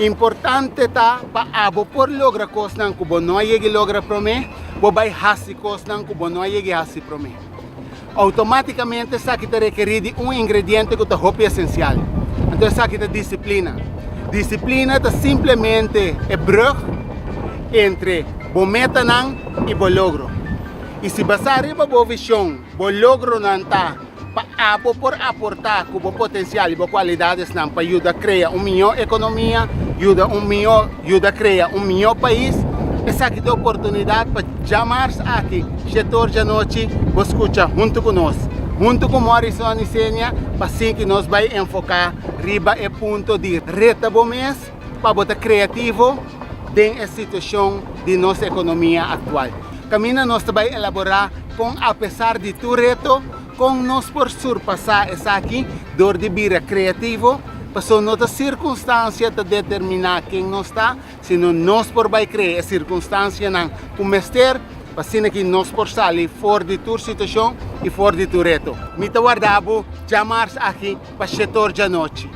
Importante ta pa abo por logra kosnan ku bo no a yega logra promé, bo bai hasi kosnan ku bo no a yega hasi promé. Outomátikamente esaki ta rekerí di un ingrediente ku ta hopi esensial. Anto esaki ta disiplina. Disiplina ta simplemente e brug entre bo metanan i bo logro. I si basá riba bo vishon, bo logronan ta pa abo por aportá ku bo potensial i bo kualidadesnan pa yuda krea un mihó ekonomia, yuda un mihó yuda krea un mihó pais, esaki ta e oportunidat pa djamars aki shetor djanochi bo skucha huntu ku nos, huntu ku Morrison i Senia pa asina ki nos bai enfoká riba e punto di reta bo mes pa bo ta kreativo den e situashon di nos ekonomia aktual. Kaminda nos ta bai elaborá kon apesar di tur reto, kon nos por surpasá esaki dor di bira kreativo, pasobra no ta sirkunstansia ta determiná ken nos ta, sino nos por bai krea e sirkunstansianan ku mester pa asina ki nos por sali for di tur situashon i for di tur reto. Mi ta warda bo djamars aki pa shetor djanochi.